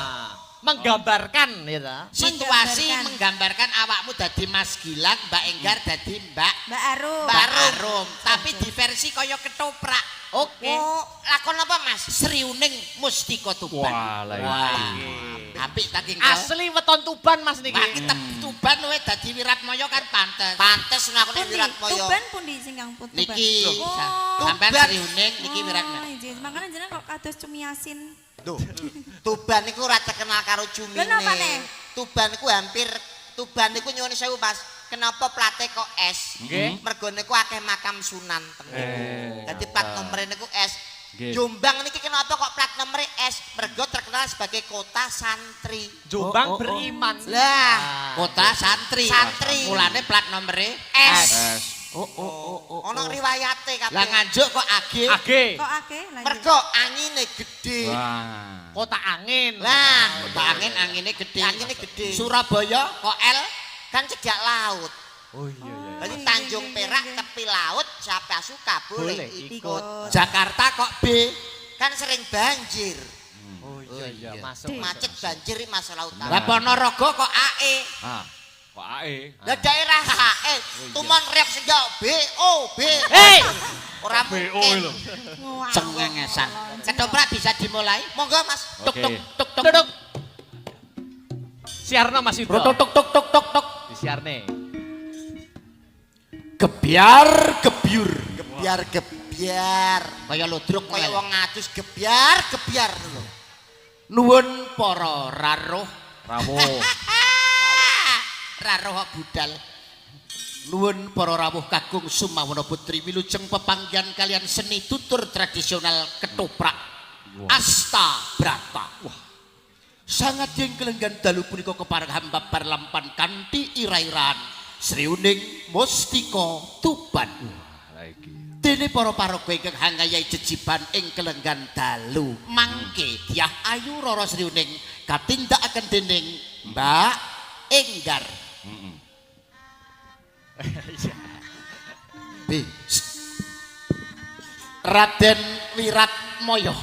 Menggambarkan ya ta. Situasi Menggambarkan. menggambarkan awakmu dadi Mas Gilang, Mbak Enggar dadi Mbak Mbak Arum. Mbak Arum, tapi diversi kaya ketoprak. Oke. Oh, lakon apa Mas? Sriuning Mustika Tuban. Wah, lah Wah. Apik ta ki engko? Asli weton Tuban Mas niki. Wah, ki Tuban luwe dadi Wiratmaya kan pantes. Pantes nek aku ning Pundi? Wiratmaya. Tuban pundi sing kang pun Tuban? Niki Oh. sampean Tuban. Sriuning niki Wiratmaya. Oh, injih. Makanya jenengan kok kados cumiasin. Duh. Tuban niku ora terkenal karo cumine. Lha napa neh? Tuban niku hampir Tuban niku nyuwun sewu, Mas. Kenapa plate kok S? Nggih. Mergo niku akeh makam Sunan teng niku. Dadi plat nomere niku S. Nggih. Jombang niki kenapa kok plat nomere S? Mergo terkenal sebagai kota santri. Jombang beriman. Lah, Kota santri. Santri. Mulane plat nomere S. S. Oh. Ono riwayate kabeh. Lah Nganjuk kok AG. AG. Kok akeh lanjut. Mergo angine gedhe. Wah. Kota angin. Lah, Kota angin angine gede. Angine gede. Surabaya kok L. Kan cedhak laut. Oh iya iya. Jadi iya, Tanjung iya, Perak iya. tepi laut, siapa suka boleh Boleh ikut. ikut. Jakarta kok B. Kan sering banjir. Oh iya iya masuk. Macet banjir ini masalah utama. Lah Ponorogo kok AE. Ah. Kok AE? Lah daerah HE, tumon reok sing B O B. Hei, Ora BO mungkin. lho. Ngawur. Cengengesan. Ketoprak bisa dimulai. Monggo Mas. Tuk Oke. tuk tuk tuk. duduk. Siarno Mas Yudo. Tuk tuk tuk tuk tuk tuk. Disiarne. Gebyar gebyur. Gebyar gebyar. Kaya ludruk Kaya wong ngadus gebyar gebyar lho. Nuwun para raruh. Rawuh. Raruh kok budal. Nuwun para rawuh kakung Sumawana Putri wilujeng pepanggihan kalian seni tutur tradisional ketoprak. Asta Brata. Wah. Sangat yang kelenggan dalu punika kepareng hamba parlampan kanthi ira-iraan Sriuning Mustika Tuban. Lah iki. Dene para paraga ingkang hangayahi jejiban ing kelenggan dalu mangke Dyah Ayu Rara Sriuning katindakaken dening Mbak Enggar. Heeh. B. Raden Wiratmaya.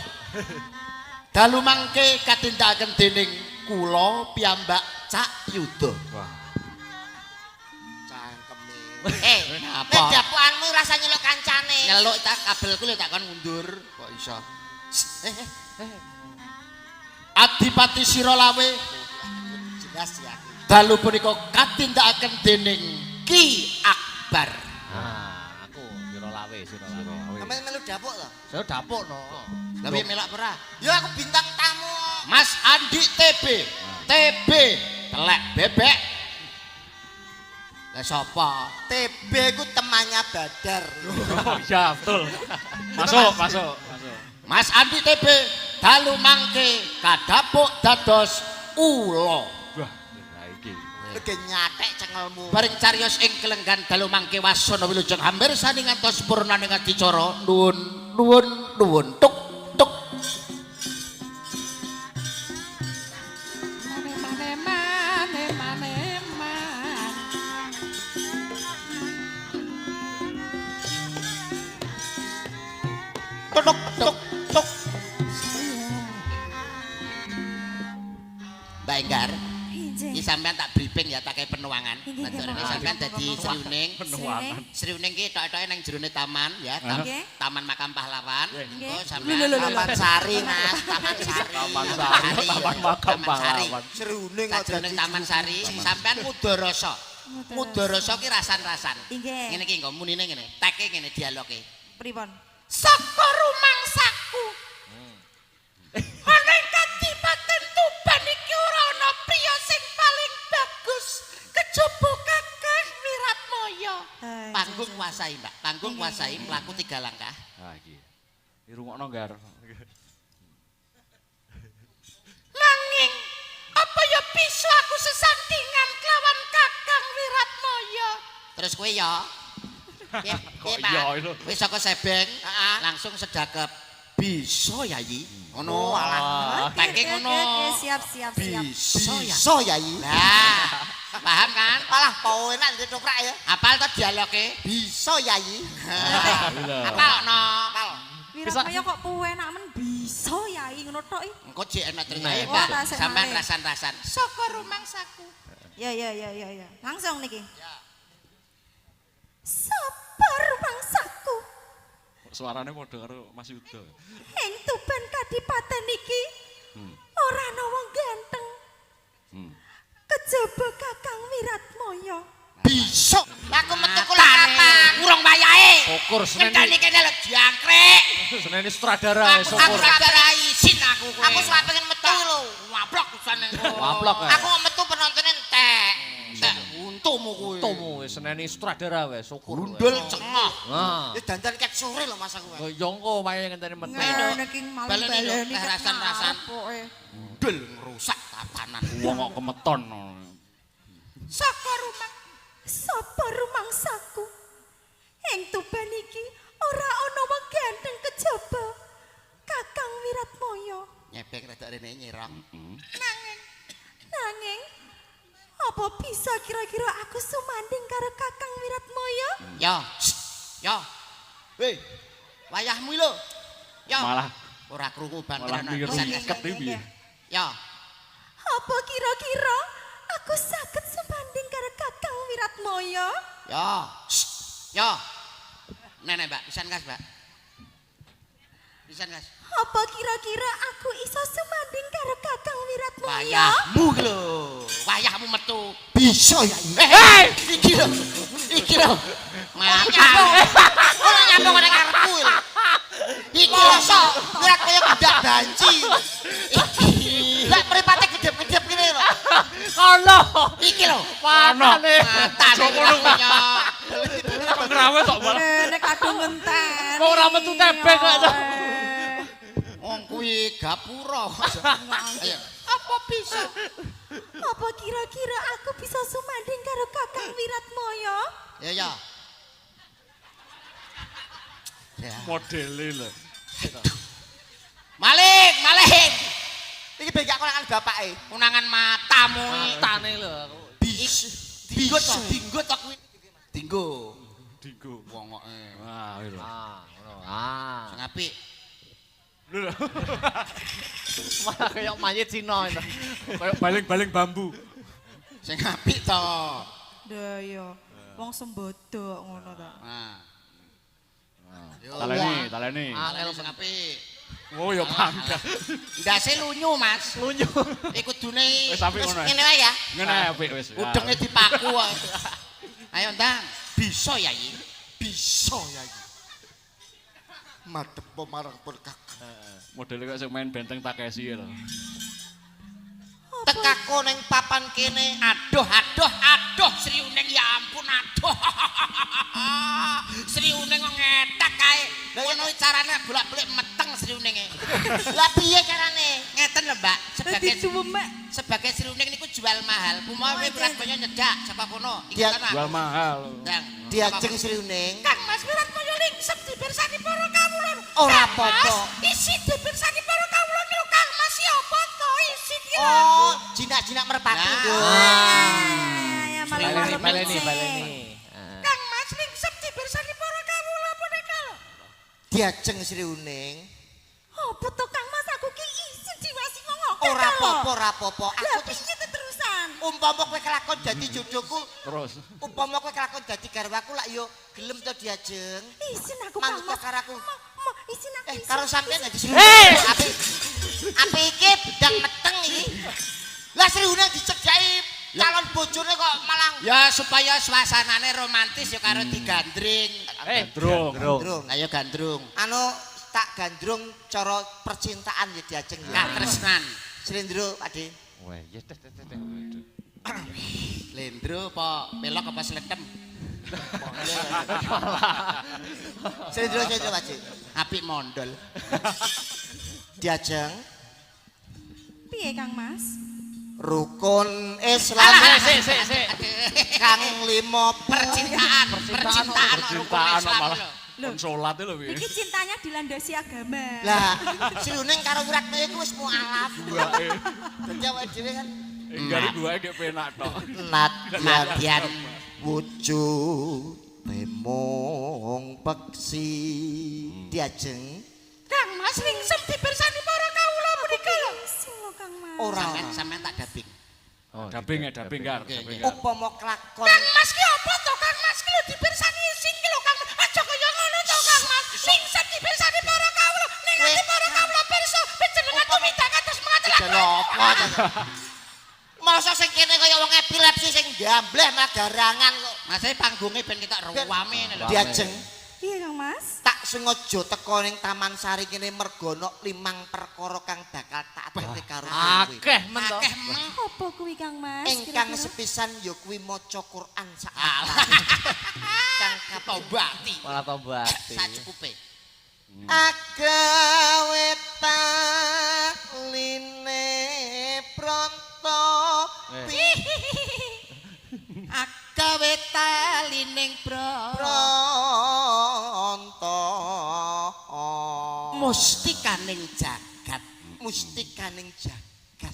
Dalu mangke katindakaken dening kula piyambak Cak Yuda. Wah. Cangkeme. Eh, Apa? nek dapukanmu rasa nyeluk kancane. Nyeluk tak kabelku lho tak kon mundur kok iso. Eh, eh, Adipati Siralawe jelas ya. dalu punika katindakaken dening Ki Akbar. Ah, aku sira lawe, sira lawe. Sampeyan melu dapuk to? Saya dapuk no. Lah piye melok ora? Ya aku bintang tamu. Mas Andi TB. TB telek bebek. Lah sapa? TB ku temannya Badar. Oh iya, betul. Masuk, masuk, masuk. Mas Andi TB dalu mangke kadapuk dados ula. Wah, lah iki. Lagi nyatek cengelmu. Bareng cariyos ing kelenggan dalu mangke wasana wilujeng hampir sani ngantos purnaning adicara. Nuwun nuwun nuwun tuk tuk. Tuk tuk tuk. Mbak Enggar, Injih. iki sampean tak briefing ya tak kayak penuangan. Nggih, nggih, Banjur ini monggo, sampean monggo, dadi monggo. Sriuning. Penuangan. Sriuning ki tok-toke nang jerone taman ya, Nggih. Taman Makam Pahlawan. Nggih. Engko Lho, sampean lho, lho, lho. Taman Sari, Mas, Taman Sari. Taman Sari, Taman Makam Taman Sari. Pahlawan. Sriuning kok Sajroning dadi Taman Sari sampean mudarasa. Mudarasa. Mudarasa ki rasan-rasan. Nggih. Ngene iki engko munine ngene, teke ngene dialoge. Pripun? Saka rumangsaku. Ana ing Kadipaten Tuban iki ora ana priya sing paling bagus kejaba Kakang Wiratmaya. Eh, Panggung kuasai, Mbak. Panggung kuasai mlaku 3 langkah. Lah iki. Dirungokno, Gar. Nanging apa ya bisa aku sesandingan kelawan Kakang Wiratmaya? Terus kowe ya. Piye, Kok piye, Pak? iya lho. Wis saka sebeng, langsung sedakep. Bisa Yayi. Ngono alah. Oke, Teke oke, ngono. oke, siap, siap, siap. Bisa ya. Bisa Yai. Lah, paham kan? Alah, pau enak ditoprak ya. Apal to dialoge? Bisa Yai. Apal no. Apal. Wiratmaya kok puenak men bisa yai ngono tok ih. Engko jek enak terus. Nah, Ayo, oh, Mbak. tasik Sampean malih. rasan-rasan. Saka rumangsaku. Ya ya ya ya ya. Langsung niki. Sapa rumangsaku Suarane padha karo Mas Yuda. ing Tuban Kadipaten iki ora ana wong ganteng. Kejaba Kakang Wiratmaya. Bisa. Aku metu kula kapan? Urung wayahe. Syukur Senin Ngenteni kene lho jangkrik. Senin ini sutradara Aku syukur. aku sadar isin aku. aku kowe. Aku sak pengen metu lho. Waplok usane. Waplok. Aku kok metu penontonnya entek. Entek untumu kuwi. Untumu wis seneni sutradara wis syukur. Gundul cengoh. Nah. Ya dandan ket sore lho Mas aku. Ya engko wae ngenteni metu. Ngene iki malah baleni rasan-rasan. Gundul ngrusak tatanan. Wong kok kemeton. Saka rumah. Sapa rumangsaku? Ing Tuban iki ora ana wong ganteng kejaba Kakang Wiratmoyo. Nyebek rada rene nyirong. Nanging apa bisa kira-kira aku sumanding karo Kakang Wiratmoyo? Ya. Ya. Weh. Wayahmu lho. Ya. Malah ora krungu malah banteran. niru iket iki piye. Ya. Apa kira-kira aku saged sumanding karo Kakang Wiratmoyo? Ya. Ya. Nenek, Mbak, pisan kas, Mbak. Pisan kas. Apa kira-kira aku iso sumanding karo Kakang Wiratmoyo? Wayahmu iki lho. Wayahmu metu. Bisa ya. Eh, iki lho. Iki lho. Mata. Ora nyambung ning karepku lho. Iki lho Mosok ora kaya gendak banci. Lah mripate gedhep-gedhep ngene lho. Kono. Iki lho. Matane. Matane punya. Pengrawe tok malah. Nek kadung ngenteni. Kok ora metu tebek kok. Wong kuwi gapura. Ayo. Apa bisa? Apa kira-kira aku bisa sumanding karo Kakang Wiratmoyo? Ya ya. Ya. Modele lho. Malik, Malik. Iki ben gak konangan bapake. Konangan matamu iki. Matane lho aku. Bisa. Dinggo to, dinggo to kuwi. Dinggo. Dinggo. Wong kok. Wah, lho. Ah, ngono. Ah. Sing apik. Lho. Malah kayak mayit Cina itu. Kayak baling-baling bambu. Sing apik to. Lha iya, wong sembodo ngono ta. Nah. Yo. Taleni, taleni. Angel sing apik. Oh ya bangga. Ndase lunyu, Mas. Lunyu. Iku kudune Wis apik ngono. Ngene wae ya. Ngene apik wis. Udenge dipaku kok. Ayo ndang. Bisa ya iki. Bisa ya iki. Madhep marang pun kakang. Modele kok sing main benteng Takeshi lho. Tekako ning papan kene. Aduh, aduh, aduh, Sri Uning ya ampun, aduh. Sri Uning kok ngetek kae. Ngono carane bolak-balik meteng Sri Uninge. Lah piye carane? Ngeten lho, Mbak. Dadi duwemek. Sebagai Sri Uning niku jual mahal. Pumawe Wiratmoyo nyedak saka kono. Dia jual mahal. Diajeng Sri Uning. Kang Mas Wiratmoyo lingsem dipirsani para kawula. Ora apa-apa. Isi dipirsani para kawula niku Kang Mas siapa to isi iki? Oh, jinak-jinak merpati. Ah, ya malah Baleni, baleni. Kang Mas lingsem dipirsani para kawula punika lho. Diajeng Sri Uning. Apa to Kang Mas aku ki isin diwasi wong akeh. Ora apa-apa, ora apa-apa. Aku piye terusan? Umpama kowe kelakon dadi jodohku, terus. Umpama kowe kelakon dadi garwaku lak yo gelem to diajeng. Isin aku Kang Mas. Karo aku. Isin aku. Karo sampean dadi Sri Uning. Api api iki bedang meteng iki. Lah Sri Uning dicedhaki calon bojone kok malah ya supaya suasanane romantis ya karo digandring. Gandrung. Ayo gandrung. Anu tak gandrung cara percintaan ya diajeng ya. Katresnan. Slendro, Pakde. Wah, ya deh deh deh. Slendro apa pelok apa sletem? Slendro, slendro, Pakde. Apik mondol. Diajeng. Piye Kang Mas? Rukun Islam. Sik sik sik. Kang limo percintaan, percintaan, percintaan malah. Lho. Kon salat lho piye. Iki cintanya dilandasi agama. Lah, Sri Uning karo Wiratmoyo iku wis mualaf. Duake. Dadi awake dhewe kan Enggare duake gek penak tok. nadyan wujud temong peksi diajeng. Kang Mas lingsem dipirsani para kawula punika lho. Sing lho Kang Mas. Ora. Sampeyan tak dabing. Oh, Dabing ya, dabing gar. Upama kelakon. Kang Mas ki apa to Kang Mas ki lho dipirsani isin ki lho Kang Mas. Aja kaya ngono to Kang Mas. Lingsem dipirsani para kawula. Ning ati para kawula pirsa panjenengan tumindak kados mengaten. Apa to? Masa sing kene kaya wong epilepsi sing gambleh malah garangan kok. Mas panggungnya ben ketok ruwame lho. Diajeng. Iya Kang Mas. Tak sengaja teko ning Taman Sari kene mergo ana limang perkara kang bakal tak aturke karo kowe. Akeh men to. Akeh men. Apa kuwi Kang Mas? Ingkang kira-kira? sepisan ya kuwi maca Quran sak Alah. kang Tombati. Malah tombati. Sacukupe. Agawe taline pronto Agawe talining bro. pronto Mustikaning jagat. Mustikaning jagat.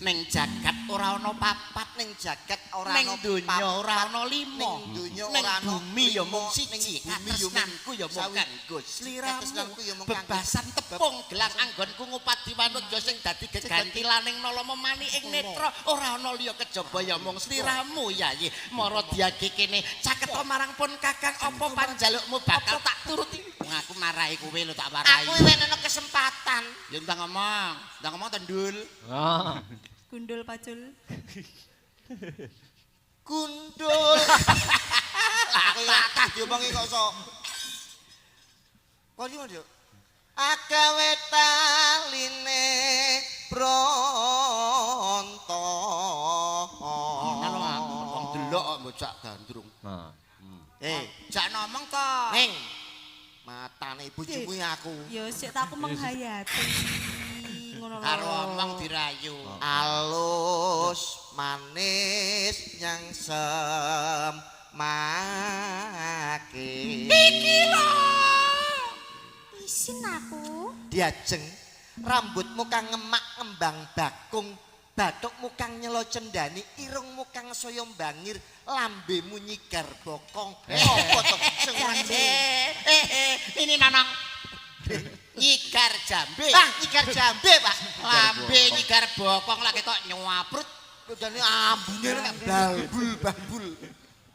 Ning jagat ora ana papat, Ning jagat ora ning ana donya ora ana lima, ning donya ning ora ana bumi ya mung lima, siji, ning bumi ya mung katresnanku ya mung sawi. kanggo sliramu, Katresnanku ya mung kanggo bebasan tepung gelang anggonku ngupadi wanudya sing dadi gegantilaning nala memani ing netra ora ana liya kejaba ya mung sliramu yayi. Mara diage kene caketa marang pun kakang apa panjalukmu bakal tak turuti. Wong aku marahi kowe lho tak warahi. Aku wis ana kesempatan. Ya ndang ngomong, ndang ngomong tendul. Ah. Gundul pacul. Gundul. Aku latah diomongi kok iso. Kok iki Mas, yo? Agawe taline pronto. Ana wong delok kok mbok gandrung. Nah. Eh, Jak ngomong to. Ning. Matane bojomu aku. Ya sik tak aku menghayati. Ngono lho. Karo omong dirayu. Alus manis nyang semake. Iki lho. Isin aku. Diajeng rambutmu kang ngemak ngembang bakung, bathukmu kang nyelo cendani, irungmu kang saya mbangir, lambemu nyigar bokong. Apa to sing ora Ini nanang. Nyigar jambe. Ah, nyigar jambe, Pak. Lambe nyigar bokong lah ketok nyuaprut. Jane ambune nek balbul balbul.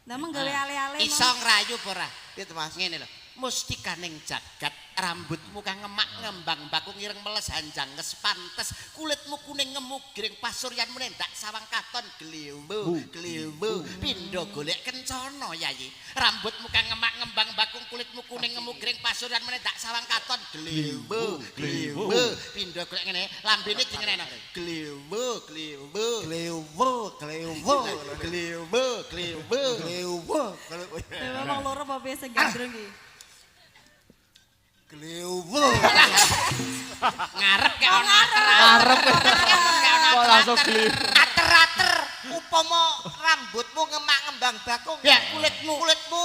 Lah meng gawe ale-ale. Iso ngrayu apa ora? Piye to, Mas? Ngene lho. Mustikaning jagat, rambutmu kang ngemak ngembang bakung ireng meles hanjang pantes, kulitmu kuning ngemu giring pasuryanmu nendak sawang katon glewo glewo pindha golek kencana yayi. Rambutmu kang ngemak ngembang bakung kulitmu kuning ngemu giring pasuryanmu nendak sawang katon glewo glewo pindha golek ngene, lambene di ngene glewo glewo Glewo, glewo, glewo glewo glewo. Lha wong loro apa piye sing gandrung iki? Glewo. Ngarep kek ono ater. Ngarep. Kek ono Kok langsung ater. glewo. Ater-ater upama rambutmu ngemak ngembang bakung, Ya, kulitmu. Kulitmu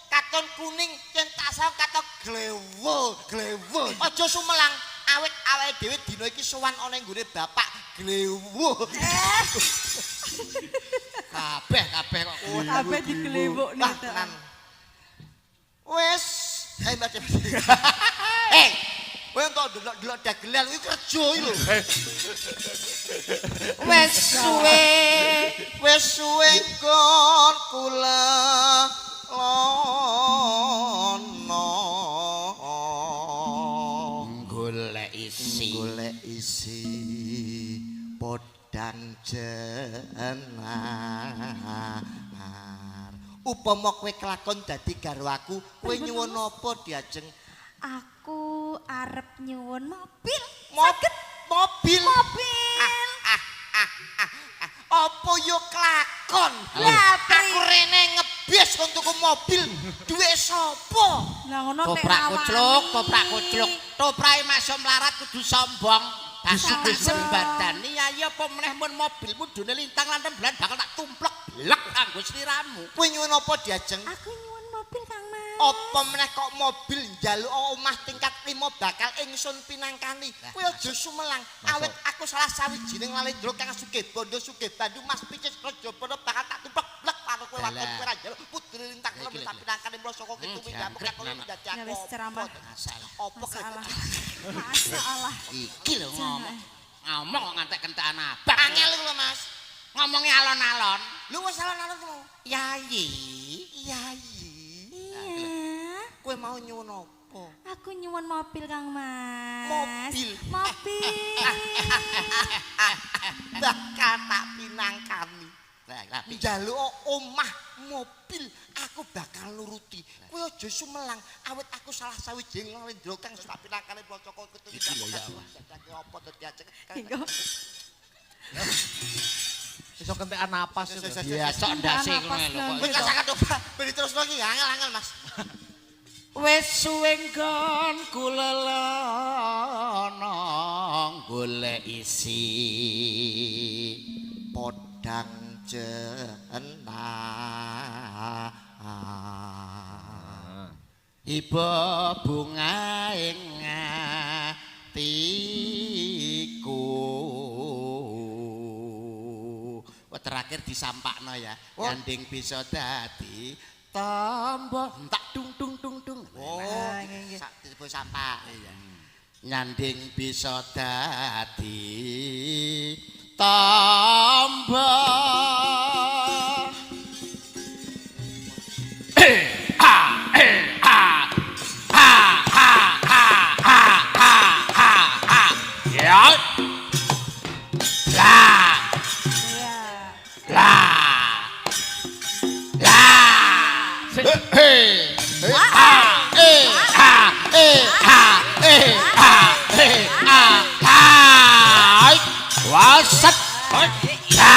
katon kuning yen tak sawang katon glewo, glewo. Aja sumelang, awit awake dhewe dina iki sowan ana ing nggone bapak glewo. Kabeh kabeh kok. Kabeh diglewuk Wah, nih. tenan. Wes, Mbak Dewi. Eh, kowe entuk delok-delok dagelan kuwi kerja iki lho. Wes suwe. Wes suwe nggon kula lono. Golek isi. Golek isi podang jenar. Upama kowe kelakon dadi garwaku, kowe nyuwun apa diajeng? Aku arep nyuwun mobil. Mobil. Mobil. Apa yo kelakon? Lah, Aku rene ngebis kon tuku mobil, duwe sapa? Lah ngono nek Toprak rawani. kucluk, toprak kucluk. Toprake masuk melarat kudu sombong. Bakal tak sembadani ayo apa meneh mun mobilmu dune lintang lan rembulan bakal tak tumplek blek kanggo sliramu. Kowe nyuwun apa diajeng? Aku nyuwun mobil Kang Mas. Apa meneh kok mobil njaluk omah tingkat 5 bakal ingsun pinangkani. Kowe aja sumelang. Awit aku salah sawijining lalendra kang sugih bondo sugih bandu Mas Picis Raja Bondo bakal tak tumplek blek karo kowe waton kowe ra njaluk putri lintang Iki tak lho. pinangkani mula saka kitu Jangkrik, kang Nana. dadi Ya aku. wis ceramah. Masalah. Apa Masalah. Masalah. Iki lho ngomong. Ngomong kok ngantek kentekan abang. Angel iku lho Mas. Ngomongi alon-alon. Lho wis alon-alon ku mau. Yayi. Yayi. Iya. Kowe mau nyuwun apa? Aku nyuwun mobil Kang Mas. Mobil. Mobil. Bakal tak pinangkani. Lah, apik. Njaluk omah, mobil, aku bakal nuruti. Kowe aja sumelang, awit aku salah sawijing nglendro kang sapinakane Placaka ketemu. Iki lho, ya Allah. Dadake apa dadi ajeng. Hingga Iso kentekan napas itu. Iya, cok ndase ngono lho kok. Kowe kasakan coba ben terus lagi angel-angel, Mas. Wis suwe nggonku lelono golek isi Podang jenah. Iba bunga ing atiku. Wah, terakhir disampakno ya. Oh. Nyanding bisa dadi tombo entak dung dung dung dung. Oh, Ah, nggih, nggih. sak disebut sampah. Iya. Nyanding bisa dadi tombo. A E A A A A A A A A. Ya. La Iya. la la. He A E A E A E A E A A. Wasat. La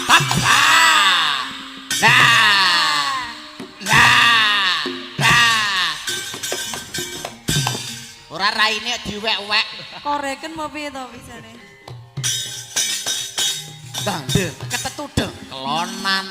tak la. La. La. La. Ora raine diwek-wek. Koreken mau piye to bisane? Dang deng ketetudeng kelonan.